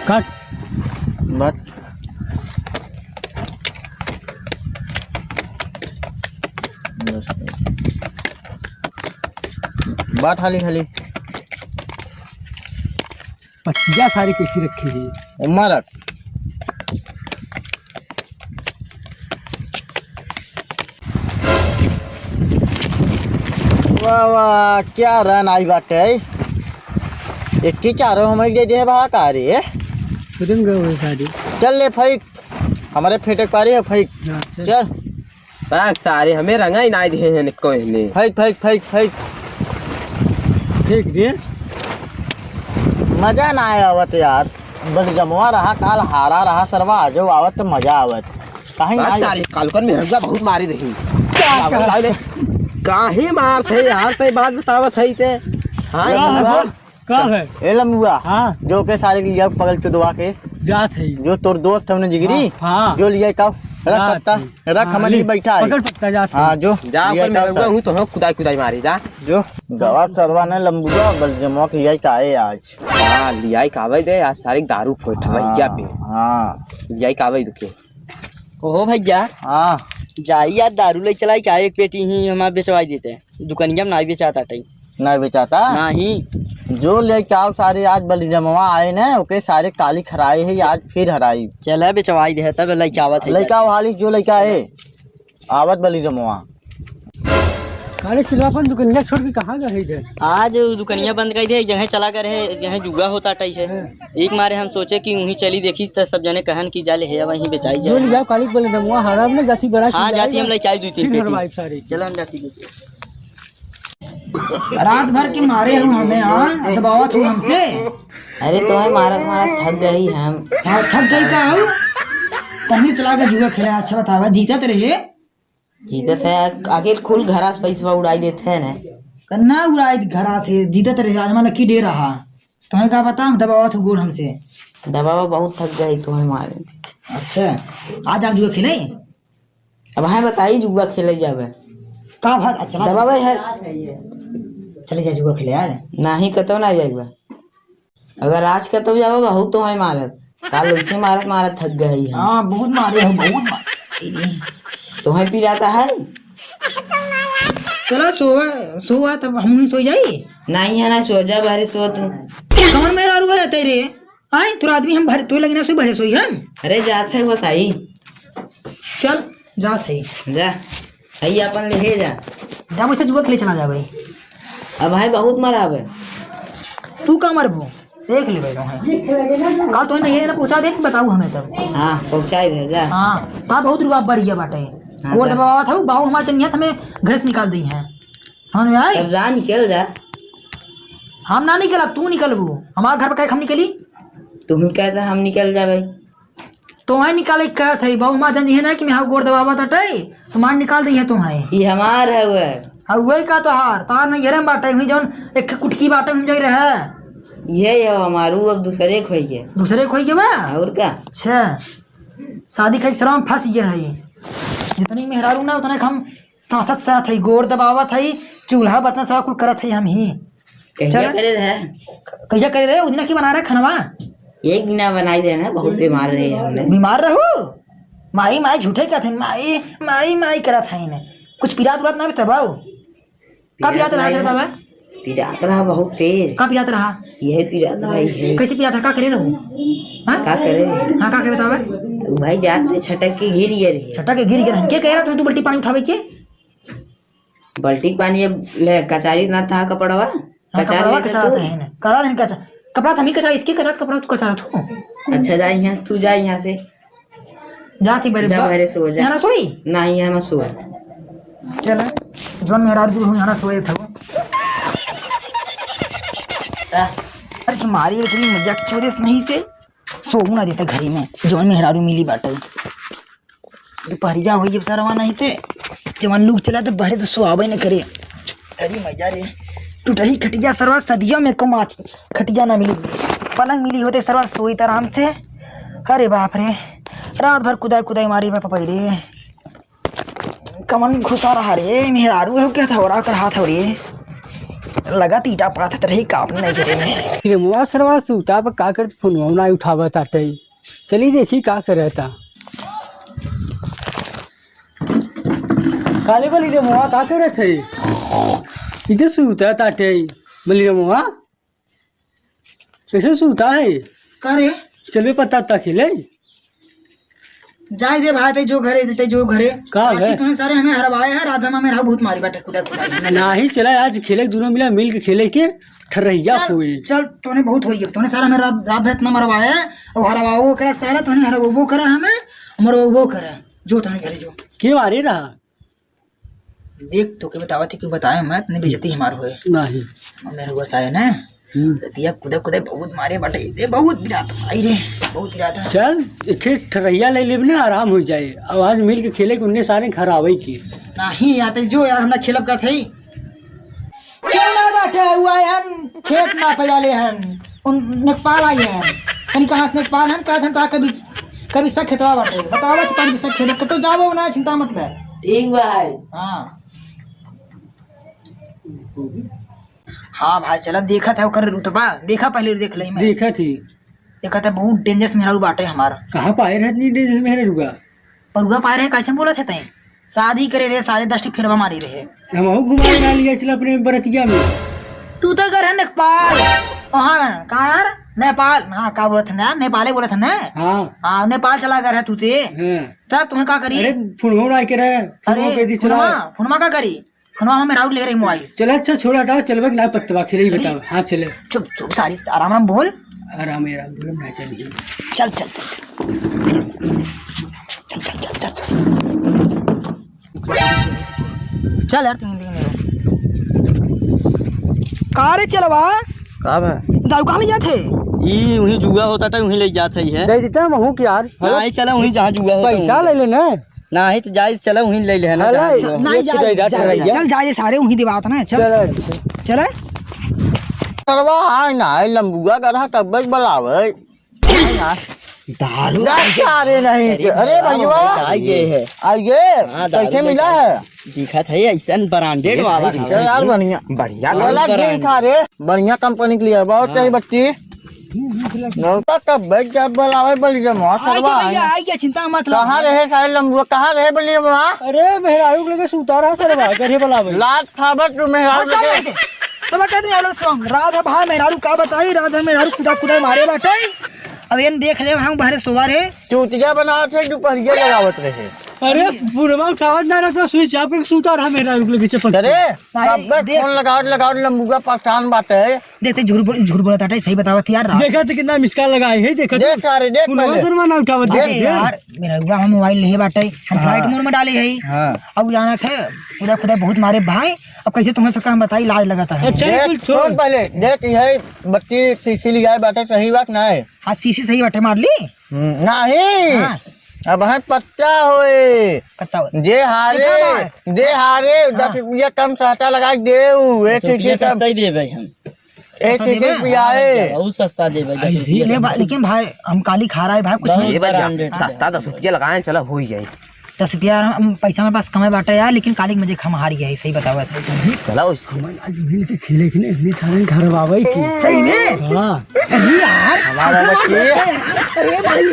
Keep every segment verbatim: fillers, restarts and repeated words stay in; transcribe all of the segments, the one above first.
काट। बस। बात हाली हाली। पत्तिया सारी कैसी रखी है? उम्मा रख। वाह, वाह, क्या रन आई बाटे। एक ही चारों हमें दे दे बा का रे? तुरंत गए हुए सारी। चल ले फेंक, हमारे फेंटे के पारी है, फेंक। हाँ, चल। चल। बाग सारे हमें रंगा ही नाई दिहे हैं कोई ने। फेंक, फेंक, फेंक, फेंक। फेंक दे। मजा ना आया आवत यार। बलिजमवा रहा, काल हारा रहा सरवा, आजो आवत तो मजा आवत। कहीं बात ना सारी काल कर में हमका बहुत मारी रही। क्या बाबू कहा? साले, काहे मारत है यार, तै बात बतावत है ते। हाँ, क्या है हमका बोल? का है? ए लंबुआ, हाँ। जो के सारे के लिया पगल चुदवा के। जात है। जो तोर दोस्त है उन्हें जिगरी, हाँ, हाँ। जो लिया का रख जात पत्ता, है। रख हाँ, हमारे ले, लिए बैठा है। पकड़ पत्ता जात है। हाँ, जो जा लिया ऊपर में का हुआ हूँ तो हम कुदाई कुदाई मारी जा। जो गवा सरवा ने लंबुआ बलिजमवा के लिया का आए आज। हाँ, लिया का आवे दे आज सारे दारू कोठवैया पे। हाँ। लिया का आवे दुखे। ओहो भैया। हाँ। जाई यार दारू ले चलाई का एक पेटी ही हमार बेचवाई देते। दुकनिया में ना बेचाता टाइम। ना बेचाता? नहीं। जो लेके आओ सारे, आज बलिजमवा आए न, ओके सारे काली खराए है, आज फिर हराई। चला बेचवाई दे, तब लेके आवत है। लेके आओ हाली, जो लेके आए, आवत बलिजमवा। अरे चिल्लापन दुकनिया छोड़ के कहाँ गए इधर? आज उ दुकनिया बंद कर दे, जहाँ चला गए रहे, जहाँ जुआ होता टाई है। हाँ। एक मारे हम सोचे कि वहीं चली देखी, तो सब जने कहन कि जाले है, वहीं बेचाई जो जाए। ले जाओ काली बलिजमवा, हराम ना जाती बड़ा हाँ, जाती हम लेके आई दो तीन फिर पेटी। हरवाई सारे। चला हम जाती देखी। रात भर के मारे हो हमें, हाँ? दबावत हो हमसे? अरे, तोहे मारत मारत थक गई हम। हाँ, थक गई का हो? तनी चला के जुआ खेले, अच्छा बतावा, जीतत रहे? जीतत है, आखिर कुल घरा से पैसवा उड़ाई देत है ना। ना उड़ाई घरा से, जीतत रहे, आज हमारा लकी डे रहा। तुम्हें का पता, हम दबावत हो गोड़ हमसे। दबावा बहुत थक गई तुम्हें मारे। अच्छा, आज आप जुआ खेले? अब हाँ बताई जुआ खेले जाबे। का भाग, अच्छा, दबावे है। चले जा जुआ खेले यार। नाही कतौ ना जाइबा। अगर आज कतौ जाबा बहुत तो है मारत। काल उसे मारत मारत थक गए ही हम। हाँ, बहुत मारे हो, बहुत मारे। तो है पिराता है। चलो सोवा, सोवा तब हम ही सो जाई। नाही है ना, सो जा बाहर सो तू। कौन मेरा रुआ जाता है रे? आए, तोर आदमी हम भरे, तोर लगे ना सोई, भरे सोई हम। अरे, जात है बताई। चल, जात है। जा, हई अपन ले जा। जा, मुझसे जुआ खेले चला जा भाई। अब भाई बहुत मराबे। तू का मरबो? देख ले भाई, कल तो नहीं है ना, पहुँचा दे, बताऊ हमें तब। हाँ, पहुँचाई दे, जा। हाँ, का बहुत रुआ बढ़िया बाटे। हाँ, गोर जा। दबावा था, बाऊ हमारे चनिया, हमें घर से निकाल दी है। समझ में आई? तब जा, निकल जा। हम ना निकलब, तू निकलबू। हमार घर पे काहे हम निकली? तुम कहता हम निकल जा भाई। तो वहीं निकाले के कहत है, बाबू हमार जन है ना कि मैं हाँ गोड़ दबावा ताटे, तो मार निकाल दी है तुम्हें। ये हमार है वह। हाँ, वही का तोहार, तार नहीं घेरे में बाटे, हुई जौन एक कुटकी बाटे, हम जाई रहे। ये, ये हमारू अब दूसरे खोई के। दूसरे खोई के बा? और का? अच्छा। शादी खाई शराब फंस गया है। जितनी मेहरारू ना, उतना हम सांसत साथ है, गोड़ दबावत है, चूल्हा बर्तन सब कुल करत है हम ही। कहिया चल। करे रहे? कहिया करे रहे? उतना की बना रहे खनवा? एक दिना बनाई देना, बहुत बीमार रहे हमने। बीमार रहो? माई, माई झूठे कहते हैं, माई, माई, माई करत है इन्हें। कुछ पिरात उरात ना बताओ। का पिरात रहा, पिरात रहा, बतावा? पिरात रहा बहुत तेज। का पिरात रहा? यही पिरात रहा, यही। कैसे पिरात रहा? का करे रहू? हाँ? का करे? हाँ, का करे बतावा? उ भाई जात रहे, छटक के गिर गए रहे। छटक के गिर गए रहे। के कह रहा तुम, तू बल्टी पानी उठावे के? बल्टी पानी अब ले, कचारी ना था कपड़वा? हाँ, कचार कपड़वा लेते कचारत तू। रहे ना। करा देन कचा-, कपड़ा तो हम ही कचार, इसके कचार, कपड़ा तू कचारत हो। अच्छा, जा यहाँ, तू जा यहाँ से। जात ही बरे जा बा-, बहरे सो जा। यहाँ ना सोई? नहीं, यहाँ मत सो। चल, जौन मेहरारू तू यहाँ ना सोए था वो। जा। अरे कि मारी इतनी मजाक चोरे से नहीं थे, सोऊ ना देता घरी में, जौन मेहरारू मिली बाटे। दुपहरिया होई अब सरवा नहीं ते, जवन लूक चला तो बहरे तो सोआबे न करे। अरे मैया रे, टूटही खटिया सरवा सदियों में को माच खटिया ना मिली, पलंग मिली होते सरवा सोई त आराम से। अरे बाप रे, रात भर कुदाई कुदाई मारी बा पपई रे। कमन घुसा रहा रे, मेहरारू हो क्या था, ओरा कर हाथ हो रे। लगत ईटा पाथत रही, का अपने नहीं गिरे में। रे मुआ सरवा सूता पर का करत, फोनवा ना उठावत आटे। चली देखी का करता। काले बली रे मुआ का करत है? इधर सूता ताटे। बली रे मुआ कैसे सूता है? का रे? चलबे पत्ता उत्ता खेले? जाए दे भाई, तै जो घरे, तै जो घरे। का राती है? तूने सारे हमें हरवाए है, रात भर में हमें रहो बहुत मारी बाटे, खुदा, खुदा। नाही चला, आज खेले दोनों मिला, मिल के खेले के ठर्रैया चल, होई। चल, तूने बहुत होई, तूने सारा हमें रात, रात भर इतना मरवाया है, और हरवाओ करा सारा, तूने हरवाओ करा हमें, मरवाओ करा, जो तूने घरे जो। के मारे रहा? देख, तोके बतावत है, क्यों बताए मत, नहीं बेइज्जती हमार होए। नहीं। मेरे को सारे ना, हम्म। रतिया कुदे कुदे बहुत मारे बाटे, ए, बहुत बिरात, आई रे, बहुत बिरात है। चल, एक एक ठरैया ले लेब ना, आराम हो जाए। अब आज मिल के खेले के उन्ने सारे घर आवे की। नहीं यार, तो जो यार, हम ना खेलब का थे। क्यों ना बाटे हुआ हन, खेत ना पे वाले हन, उन नेपाल आए हन। तनी कहाँ से नेपाल हन, कहत हन, कहा कभी, कभी सक खेतवा बाटे। बतावा तो कभी सक खेत, तो जावे ना, चिंता मत ले। ठीक बा है। हाँ। हाँ भाई, चला देखत है ओकर रुतबा, देखा पहले देख लई मैं। देखत ही। देखत है बहुत dangerous मेहरारू बाटे हमार। कहाँ पाए रहत नहीं dangerous मेहरारू का? परुआ पाए रहे, कैसे बोलत है तैं? शादी करे रहे, सारे दस ठी फेरवा मारे रहे। हमहू घुमाए ना लिया चला अपने बरतिया में। तू तो घर है नेपाल। कहाँ घर है? कहाँ यार? नेपाल। हाँ, का बोलत है ना? नेपाले बोलत है ना? हाँ। हाँ, नेपाल चला घर है तू ते। हाँ। तब तुम्हें का करी? अरे, फोनवा उड़ा के रहे, फोनवा अरे, पे दी चला। फोनवा, फोनवा का करी? फोनवा में राउर ले रही मोबाइल। चल, अच्छा, छोड़ा, हटाओ, चलबे के ना पत्तवा खेले ही चली। बताओ। हाँ, चले। चुप, चुप, सारी आराम, आराम बोल। आराम, आराम बोल, ना चली। चल, चल, चल, चल। चल, चल, चल, चल, चल। चल यार, तुम हिंदी में रहो। का रे चलवा? का बा? दारू कहाँ ले जात है? ई उहीं जुआ होता था, उहीं ले जात है, है। दे देता हम हूँ कि यार। हाँ, आई चला, उहीं जहाँ जुआ होता, पैसा उहीं। ले लेना। नाही त जाई, चला उहीं ले ले, है ना, अरे, जहाँ चल, नहीं, जाई, जाई, जाई, जाई। चल, जाई, सारे उहीं दिवात ना, चल। चल, अच्छा। चल। सरवा, आय ना, आय लंबुआ गधा कब्बे के बलावे। आय ना। दारू। जा, सारे नहीं। अरे, अरे, भैया। आई गए है। आई गए? हाँ, दारू कैसे मिला है? दिखत है, ऐसन branded वाला। अरे, यार, बढ़िया। बढ़िया। वाला brand। ठीक था रे, बढ़िया company के लिए, बहुत हाँ। सही बच्ची। लौटा कब भाई जब बुलावे बलिया मुआ, आई सरवा के भैया, आई। आई के चिंता मत लो। कहाँ रहे सारे लंबुआ, कहाँ रहे बलिया मुआ? अरे मेहरारू के लगे सूता रहा सरवा, करे बुलावे। लात खाबत तू मेहरारू हाँ, सब लगे। बाटे। सब बाटे, तुम आलो सुन। रात है भाई मेहरारू का बताई, रात है मेहरारू कुदा कुदा मारे बाटे। अब एन देख ले हम बाहरे सोवा रहे। चूतिया बनावत है, दुपहरिया लगावत रहे। अरे बुढ़वा उठावत ना रहा तो switch off करके सूता रहा मेहरारू के लगे चपक। अरे नहीं, कब देख। फोन लगावत लगावत लंबुआ परेशान बाटे। देखते झूठ बोल, झूठ बोलत बाटे, सही बतावत यार। देखा तो कितना miss call लगाए है, देखा तो। देख सारे, देख फोनवा पहले। सरवा ना उठावत देख। अरे देख। यार, मेहररुआ हम मोबाइल नहीं बाटे, हम हाँ। flight mode में डाले है। हाँ। अब जाना थे, खुदा खुदा बहुत मारे भाई, अब कैसे तुम्हें सबका हम बताई, लाज लगाता है। अच्छा, देख, कुल छोड़। सुन पहले, देख यही बत्ती सीसी लिया है बाटे, सही बात ना है। हाँ, सीसी सही बाटे, मार ली। हम्म, नहीं। हाँ। अब है पत्ता होए। पत्ता होए। जे हारे, देखा भाई। जे हारे, हाँ। दस रुपया कम सस्ता लगा के दे उ, एक दस रुपया सीसी सस्ता ही देबे हम। एक सस्ता एक देबे? रुपया हाँ, है। बहुत सस्ता देबे, दस ऐसे ही रुपया ले सस्ता। भाई, लेकिन भाई, हम काली खा रहा है भाई, कुछ बहुत नहीं। ये बात branded। सस्ता दस रुपया लगाए, चला हो ही जाए। दस रुपया हम, हम पैसा में बस कमे बाटे यार, लेकिन काली के मजे हम हार गया है, सही बतावा था। चला उस हमारे आज मिल के खेले के नहीं, इतने सारे घर बाबा की। सही में? हाँ। अरे यार। हमारा बच्चे। अरे भाई।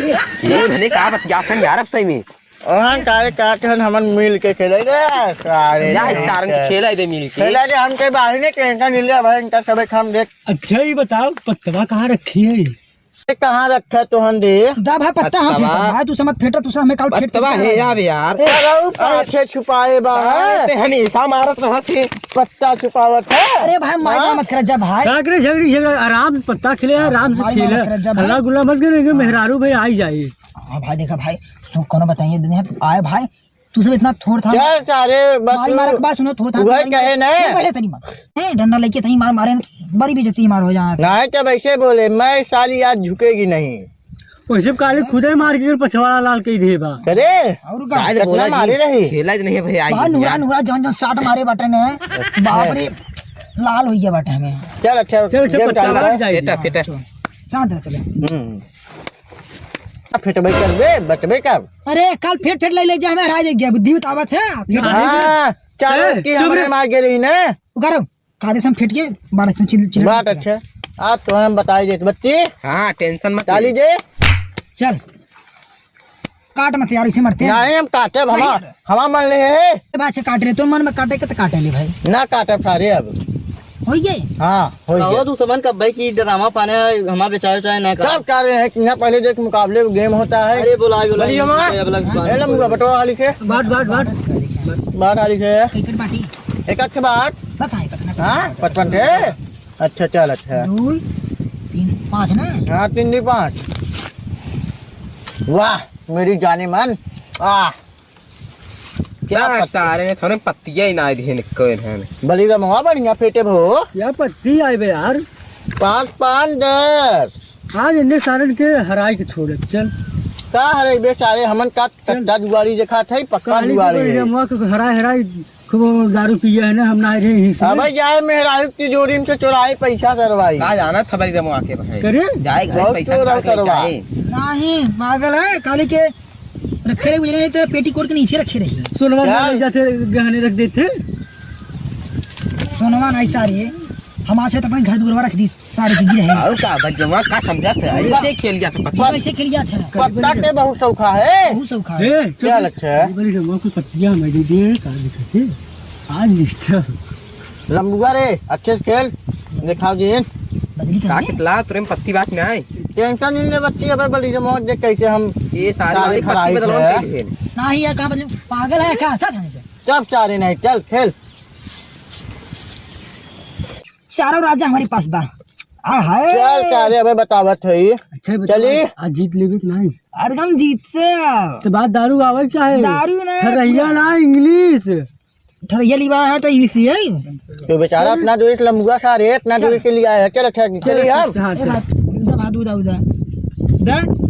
ये मैंने कहा बतिया सन यार, अब सही में। ओहन सारे काट हन हमन मिल के खेले रे, सारे यार, मिल सारन के के। खेला दे मिल के। खेला दे, हम के बाहर ने टेंशन नहीं ले, भाई इनका सबे काम देख। अच्छा, ये बताओ, पत्तवा कहाँ रखी है? ये कहाँ रखा तो हन रे? दा भाई, पत्ता हम पत्तवा। फेंकब भाई, तू समझ फेंटा, तू समझ हमें काल फेंट पत्तवा फेंट है कर यार, यार। ए, अरे, ऊ पाछे छुपाए बा, अरे, हैं? ते हमेशा मारत रहत है। पत्ता छुपावत है। अरे भाई, मार हाँ? मत कर जा भाई। का करे झगड़ी झगड़ा, आराम से पत्ता खेले, आराम से मार खेले। मत कर जा भाई। हल्ला गुल्ला मत करे, कि मेहरारू भाई आई जाए। हाँ भाई, देखा भाई, तू कौनो बताइए, दिन है, आए भाई, तू सब इतना थोड़ था। चल सारे, बस मारी मारक बात सुनो, थोड़ था, वही मारी कहे मारक। ना। नहीं, पहले तनी मार। ए, डंडा लेके तनी मार, मारे न, बड़ी बेइज्जती मार हो जात। नहीं, जब ऐसे बोले, मैं साली आज झुकेगी नहीं। वैसे काली खुदे मार के पछवाड़ा लाल कई देबा। करे? और का? काहे कितना बोला जी? मारे रही? खेला ही नहीं है भाई, आज बाहर नुरा, यार। नुरा, जौन, जौन साट मारे बाटे ने, बाप रे, लाल हो गया बाटे हमें। चल, अच्छा, चल, चल, गेम पत्ता चालू लाग है। जाए। फेटा, फेटा। शांत रह, चले। हम्म। अब फेटबे करबे, बटबे कर। अरे, काल फेट, फेट ले, ले जा, हमें हरा जाएगी, बुद्धि बतावत है। फेट हाँ, चारों ए, की चुप हमरे रे। मार के रही ने। उगारो। आधे से हम फेंट के बारह सौ चिल-, चिल-, बात अच्छा। आज तो हम बताई देत बच्ची। हाँ, tension मत ले। डाली दे। चल। काट मत यार, इसे मरते हैं। नहीं, हम काटे, हम, भाई यार। हम मन ले है। बात से काट रहे, तो मन में काटे के तो काटे ले भाई। ना काटे सारे अब। होई गए? हाँ, होई कहो गए। तू समन कब भाई की ड्रामा पाने हमार बेचारे चाहे ना कर। सब चाह रहे हैं कि यहाँ पहले देख मुकाबले game होता है। अरे बोला, बोला, बोलिए माँ। ये वाला दुकान ए, लम्बू, बटवा वाली के। बाट, बाट, बाट। बाट वाली के। क्रिकेट पार्टी। एक आध के बाट। पता है, पता नहीं। हाँ, पचपन के। अच्छा, चल, अच्छा। दो, तीन, पाँच ना? हाँ, तीन, दो, पाँच। वाह, मेरी जाने मन। आह। क्या क्या पत्ती? सारे ने थोड़े पत्तियाँ ही ना दिए निको इन्हें। बली रमवा बढ़िया फेटे भो। क्या पत्ती आई बे यार? पाँच, पाँच, दस। आज इन्हें सारन के हराई के छोड़े, चल। का हराई बे सारे, हमन का चल। कच्चा जुआरी देखा था, पक्का काली के जुआरी बली है। रमवा के हराई, हराई खूब दारू पिया है ना, हम ना रहे यहीं से। अबे जाए मेहरारू तिजोरी में से चुराए पैसा सरवाई। का जाना था बली रमवा के भाई। करे? जाए घर बहुत पैसा चोर है काट ले सरवा। जाए। नहीं, पागल है, काली के रखे रहे, बुझे नहीं तो पेटीकोट के नीचे रखे रही। सोनवा क्या? में ले जाते गहने रख देते। सोनवा नहीं सारे, हमारे साथ अपने घर दुआरवा रख दी, सारे के गिरे हैं। और का बली रमवा का समझा था? ऐसे खेल गया था पत्ता। कैसे खेल गया था? पत्ता के बहुत शौक है। बहुत शौक है। ए, चुप। क्या लगता है? बली रमवा को पत्तियाँ मैं दे दिए, का दिखा के? आज निश्चय। लंबुआ रे, अच्छे से खेल, दिखाओ जी। बदली कर का ले। कितला तुरंत पत्ती बात में आए। Tension नहीं ले बच्ची, अबे बली रमवा देख कैसे हम ये सारे सारे वाली पत्ती खराई बदलवा है। के लिए। नहीं यार, कहाँ बदलू? पागल है क्या? चल, चल, चल। चुप सारे नहीं, चल खेल। चारों राजा हमारे पास बा। आ हाय। चल सारे, अबे बतावत है ये। अच्छा, बता, चली। आज जीत लेबे कि नहीं? अरे हम जीत से। तो बात दारू आवे के चाहे। दारू ना। ठरहिया ना, English। ठरहिया लीवा है तो English ही है। तो बेचारा इतना दूर से लंबुआ खा रहे, इतना चल। दूर से लिया है। चल अच्छा, चल, चलिए हम। अच्छा, हाँ, ए चल। भाई, उदा भाई, उदा, उदा। दे।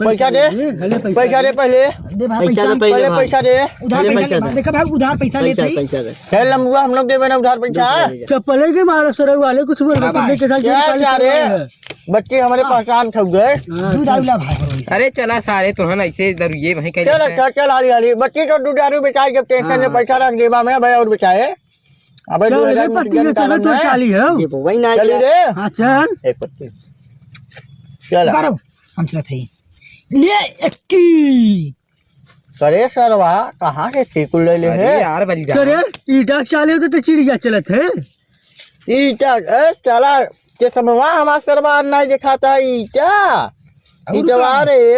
पैसा दे। ले, ले पैसा पैसा दे दे। पहले। दे भाई, पैसा पैसा दे दे। पहले। पहले भाई। पैसा दे। उधार पहले पैसा पैसा ले, दे। देखा भाई, उधार पैसा पैसा, लेते ही। पैसा दे। हे लंबुआ, हम लोग देबे ना उधार पैसा। चप्पल है के मारो सरे वाले, कुछ बोल रहे, हाँ भाई। तुमने के साथ क्या बोल जा रहे? रहे हैं? बच्चे हमारे हाँ। पहचान छप गए। हाँ, दूध चल। आउला भाई। अरे चला सारे, तोहन ऐसे इधर ये वहीं कहीं चल जाता है। अच्छा, चल हाली हाली। बच्ची तो दूध दारू बेचाए, जब tension में हाँ। पैसा रख देबा मैं भाई और बेचाए। अबे चल, दो हजार ले में पत्ती चिकन ले, चलो, निकालन तो है। चाली है। ये वो वही ना चली गया। रे। हाँ, चल। एक पत्ती। चल। करो, हम चलत है। ले, इक्की। अरे सरवा, कहाँ से चीकू ले ले अरे है? यार, बलिराम। करे, ईटा के चाले होते तो चिड़िया चलत है। ईटा, ए, चला, चश्मवा हमार सरवा नहीं दिखाता है, ईटा। और ईटवा का? रे,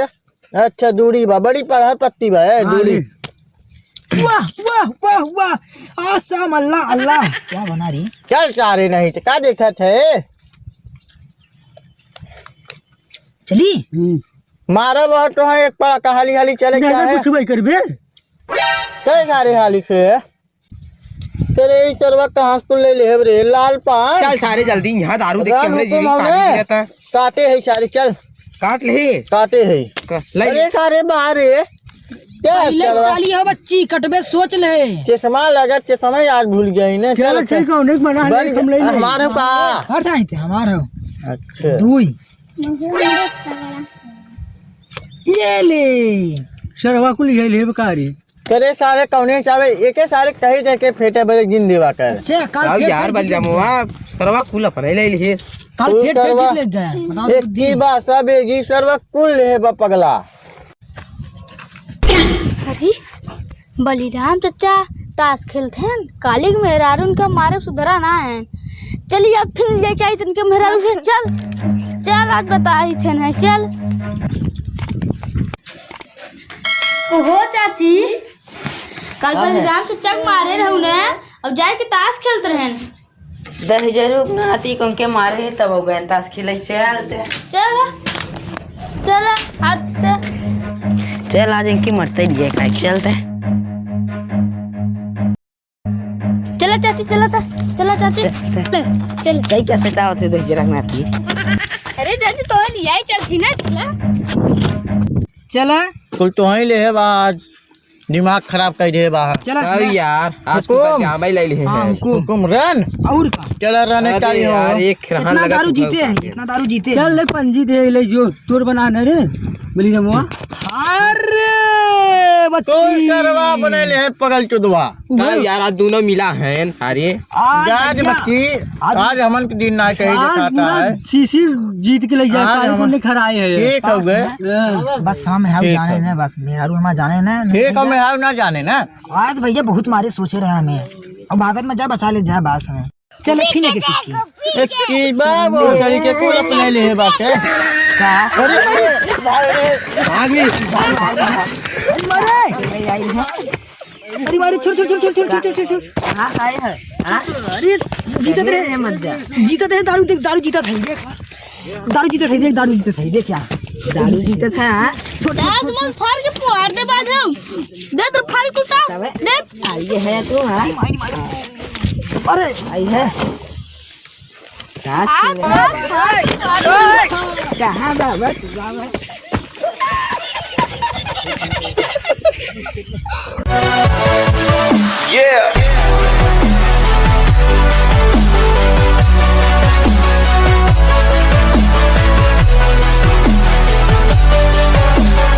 अच्छा, दूरी बा, बड़ी पड़ा पत्ती बा, ए, हाँ, दूरी। ले। वाह, वाह, वाह, वाह। आसम, अल्लाह, अल्लाह। क्या बना रही? चल, सारे नहीं, तो का देखत है? चली? हम्म। मारा बहुत तो है, एक पड़ा का हाली हाली चले दादा क्या है? कुछ भाई करबे? चल सारे हाली से। तेरे ई सरवा कहाँ से तू ले ले रे, लाल पान? चल सारे जल्दी, यहाँ दारू देख के राम हमरे हुकुम जीवी हवे। पानी गिरता। काटे है सारे, चल। काट ले। काटे है। क-, ले। अरे सारे बाहर है। क्या पहले सरवा? साली हो बच्ची, कटबे सोच ले। चश्मा लगा, चश्मा ही आज भूल गया इन्हें। चल, चल, अच्छा। चल, कौन एक मना बन ले, हम ले ले। हमारे का? हर था इते, हमारे हो। अच्छा। दुई। ये ले। सरवा कुल ये ले बेकारी। करे सारे कौने चावे, एके सारे कही दे के फेटे बरे जिन देवा कर। अच्छा, काल अब फेर यार फेर बन जीत जा ले। मुआ, सरवा कुल अपने ले लिए। काल तू फेर फेर सरवा जीत ले गए। बताओ तो एक दी। की बात सब एक ही सरवा कुल ले बा पगला। अरे, बलिराम चचा ताश खेलत हैं, कालिक मेहरारू उनका मारे सुधरा ना है। चलिए, अब फिर लेके आई तनके मेहरारू से, चल, चल, आज बताई थे ना, चल। ओहो चाची, कल का है? बलिराम चचा के मारे रहू ने, अब जाए के ताश खेलत रहन। दहिजरू के नाती को उनके मारे है, तब हो गए ताश खेले। चल ते। चल, चल, हाथ ते। चल, आज इनकी मरते ही है, खाए। चल ते। चला चाची, चला चा-, चला चाची। चल ते। चल, चल। कई कैसे टावत है दहिजरा के नाती? अरे चाची, तो ले आई चलती ना, चला। चला। कुल तो ही ले है बात। दिमाग खराब कर दे बाहर। चला, अब ले। यार, आज हुकुम। तो जामा ही ले ली हाँ, है। हुकुम। हुकुम, रन। और का? चला, रन, अरे एक ताली हो। यार, एक रहन इतना लगा दारू तो जीते हैं, इतना दारू जीते हैं। चल, ले पंजी दे, ले जो तोर बना न रे, बलिरामवा। अरे! बच्ची। तू करवा बने ले है पगल चोदवा। तब यार, आज दोनों मिला है सारे। आज जा दे भैया, बच्ची, आज, आज हमन के दिन ना कही आज दिखाता पूरा है। सीसी जीत के ले जाए, आज काली हमन को लेकर आए हैं। ठीक हो गए। हाँ। बस हम मेहरारू ठीक जाने है। ना, बस मेहरारू हमारा जाने ना। ठीक है, मेहरारू ना जाने ना। आज भैया बहुत मारे सोचे रहे हमें। अब भागत में जा, बचा ले जा, बस हमें। चलो, फिर लेके किसकी? एक चीज बा, वो तरीके को अपने लिए बात है। का? अरे, अरे, भाग रे। अरे, मारे। अरे, मारे, छोड़, छोड़, छोड़। हाँ, आए हैं। हाँ? अरे, जीतत रहे। अरे, मत जा। जीतत रहे, दारू देख, दारू जीतत है, देख। दारू जीतत है, देख, दारू जीतत है, देख, क्या? दारू जीतत है, हाँ? छोड़, छोड़, दास छोड़, मन छोड़। फाड़ के पुआर दे बाज हम। दे तो फाड़ कुल तास। तबे। दे। आ, ये है तो, हाँ? मारी, मारी। अरे। आई है। काश के आप, आप, आप, कहाँ जावे? Yeah।